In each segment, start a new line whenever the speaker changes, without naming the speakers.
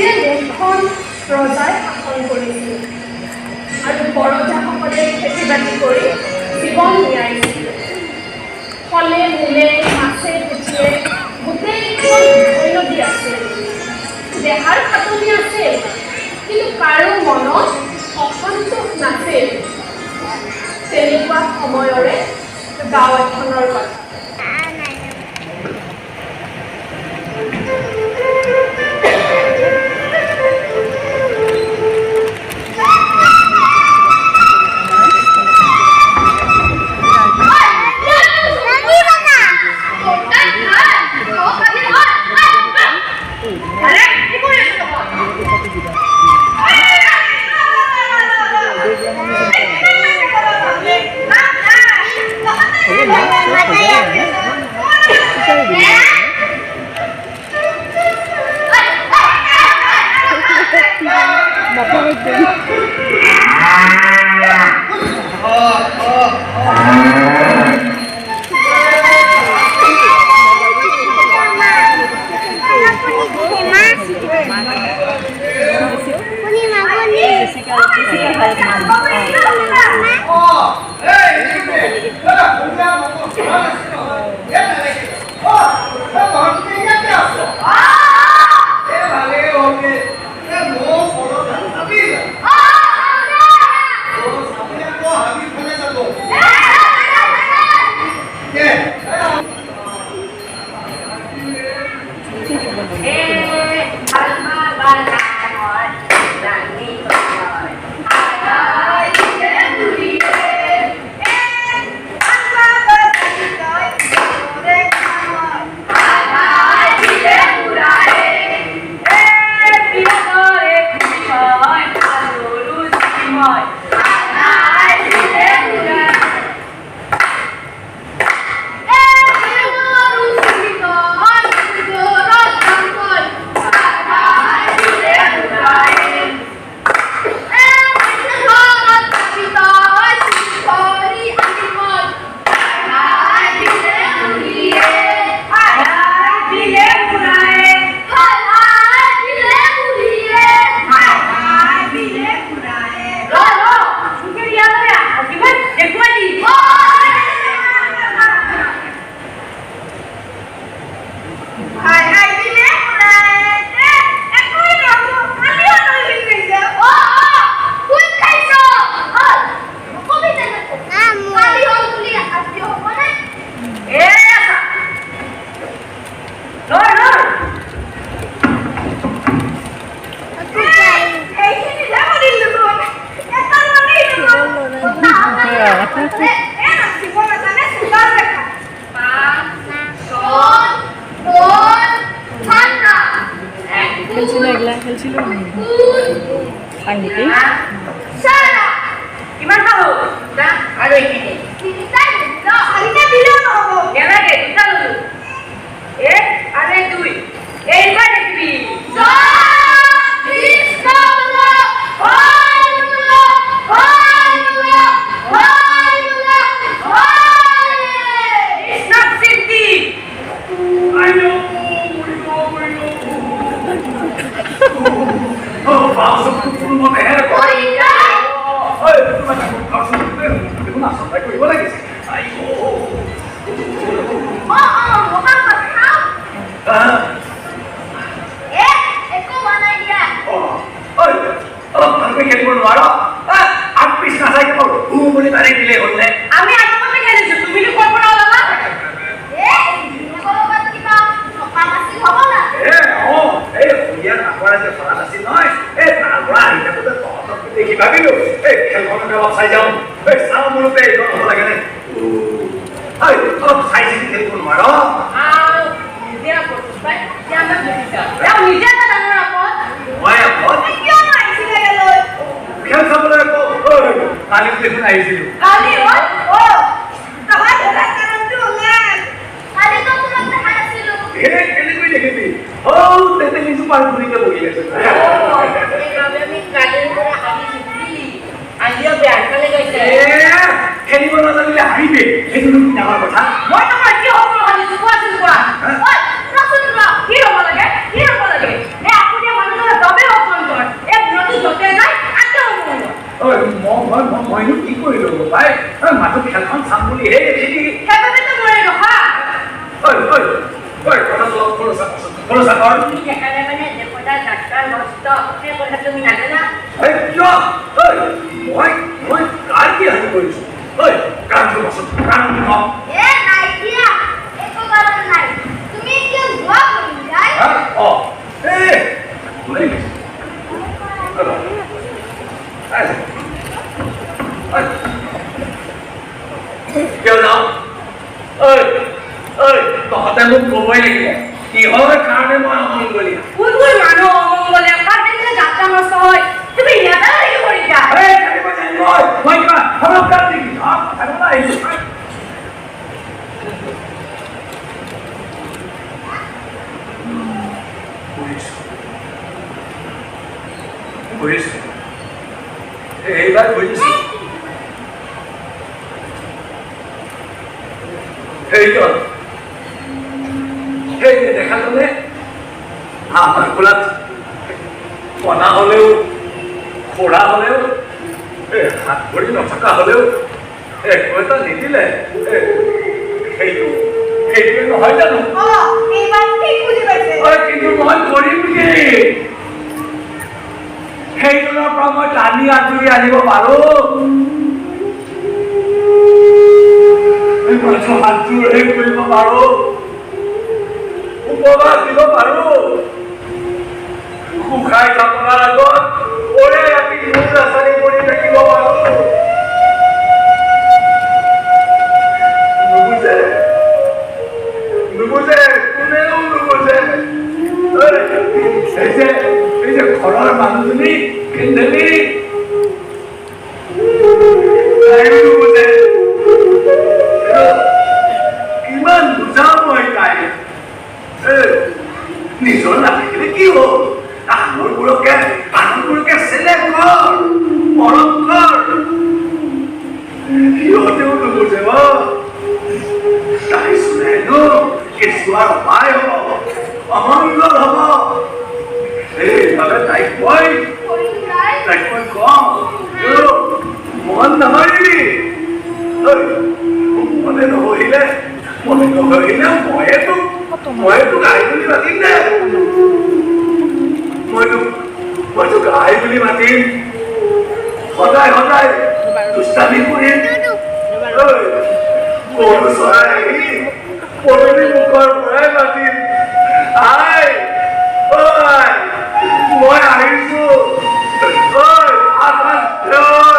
মুঠখন ৰজাই শাসন কৰিছিল আৰু পৰজাসকলে খেতি বাতি কৰি জীৱন নিয়াইছিল। ফলে মূলে মাছে পুঠিয়ে গোটেইখন নদী আছিল। দেহাৰ খাটনি আছিল, কিন্তু কাৰো মনত অসন্তোষ নাছিল। তেনেকুৱা সময়ৰে গাঁও এখনৰ কথা।
কি হ'ব লাগে? কৰিলো পাই মাথো খেলখন চাম বুলি হে এইখিনি
সেইবাবেতো মই ৰখা।
ঐ ঐ ঐ, কথাটো অলপ খৰচা খৰচা কৰ।
তুমি দেখালে মানে দেশতা যাত্ৰা নষ্ট, সেই কথা তুমি নাজানা।
এই কিয়? ঐ মই মই কাৰ কি হানি কৰিছো? ঐ কাৰণটো কচোন, কাৰণটো ক।
এ নাইকিয়া, একো কাৰণ নাই। তুমি কিয় যোৱা কৰিলাই?
হা? অ এই কিয় যাওঁ? ঐ ঐ, তহঁতে মোক ক'বই লাগিব কিহৰ কাৰণে মই অমংগলীয়া।
কোনবোৰ মানুহ অমংগলীয়া, কাৰ দেখিলে যাত্ৰা নষ্ট হয়, তুমি নাজানা নেকি কৰিকা?
এই জানিব জানিব, মই কিবা সৰকাৰ নেকি? কথা আহিছো। বুজিছো বুজিছো, এইবাৰ বুজিছো। সেইজন সেই দেখাজনে আমাৰ কোলাত কণা হলেও খোৰা হলেও হাত ভৰি নথকা হলেও একো এটা নিদিলে, সেইটো সেইটোৱে নহয় জানো? কিন্তু মই কৰিম কি? সেইজনৰ পৰা মই টানি আঁজুৰি আনিব পাৰো, হাতযোৰ কৰিব পাৰো, উপবাস দিব পাৰো। শুকাই থকাৰ আগত ওৰে ৰাতি মূৰ আচাৰি কৰি থাকিব পাৰো। নুবুজে নুবুজে, কোনেও নুবুজে। এই যে এই যে ঘৰৰ মানুহজনী কেন্দেলি, তাইও নুবুজে। কিমান বুজাও মই তাইক, নিজৰ নাথাকিলে কি হ'ল, আনৰবোৰকে আনৰবোৰকে চেলেক কৰ, মৰম কৰ। সিহঁতেও নুবুজে। অ তাই চোনে হেনো কেঁচুৱাৰ অপায় হ'ব, অমংগল হ'ব। সেইবাবে তাইক মই কওঁ, মন নামাৰিবি। মনে নবহিলে মনে নবহিলে ময়েতো আই বুলি মাতিম দে, মইতো আই বুলি মাতিম, সদায় সদায় দুষ্টামি কৰিম। গৰু চৰাই আহি পদূলি মুখৰ পৰাই মাতিম, আই ঐ মই আহিছো, ঐ ভাত ঐ।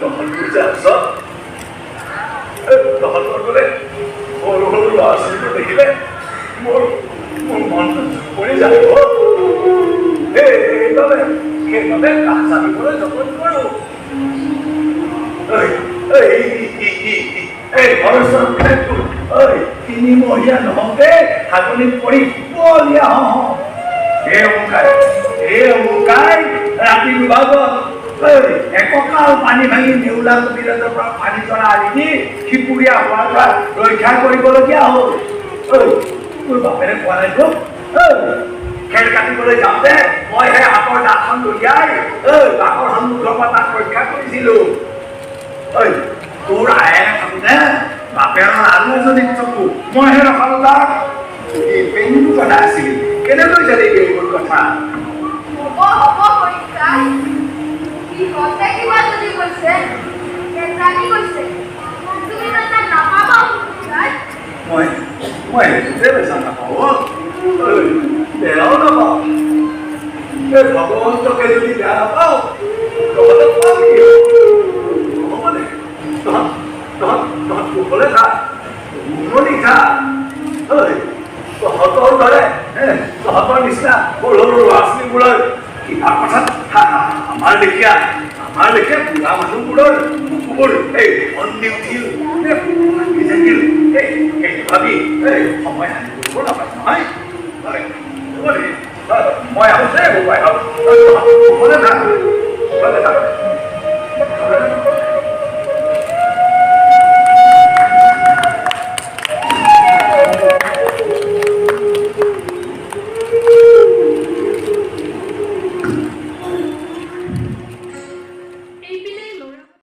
তহঁতবোৰ যে আছ, তহঁতৰ বোলে সৰু সৰু ল'ৰা ছোৱালীবোৰ দেখিলে মোৰ মোৰ মনটো পৰি যায়। সেইবাবে সেইবাবে কাষ চাপিবলৈ যতন কৰোঁ। এই ঘৰৰ ঐ তিনিমহীয়া নহওঁতে হাগনিত পৰি বলীয়া হওঁ। এই অমুকাই এই অমুকাই ৰাতি দুভাগত এককাল পানী ভাঙি নেউলা কবিৰাজৰ পৰা পানী জৰা আনি দি সিপুৰীয়া হোৱাৰ পৰা ৰক্ষা কৰিবলগীয়া হ'ল। ঐ তোৰ বাপেৰে কোৱা নাই তোক? খেৰ কাটিবলৈ যাওঁতে মই সেই হাতৰ দাঁতখন দলিয়াই ঐ বাঘৰ সন্মুখৰ পৰা তাক ৰক্ষা কৰিছিলো। ঐ তোৰ আয়েৰে থাকোঁতে বাপেৰৰ আৰু এজনী চকু মইহে ৰখালো তাক। এই পেইনটো কথা আছিলি, কেনেকৈ জানিবি এইবোৰ কথা?
হ'ব হ'ব হৰিকাই, সিহঁতে কিবা যদি কৈছে জানি কৈছে, তুমি বেচা নাপাবা।
মই মই সেইটোতে বেচা নাপাওঁ, বেয়াও নাপাওঁ। এই ভগৱন্তকে যদি বেয়া নাপাওঁ, তহঁতে পাম কি? নহ'ব দে, তহঁত তহঁত তহঁত কুশলে থাক, উন্নতি থাক। ঐ তহঁতৰ দৰে তহঁতৰ নিচিনা সৰু সৰু ল'ৰা ছোৱালীবোৰৰ কিবা কথাত আমাৰ লেখীয়া বুঢ়া মানুহবোৰৰ বুকুবোৰ এই দি উঠিল, ভাঙি থাকিল। এই সেইটো ভাবি এই সময় হানি কৰিব নাপায় নহয়।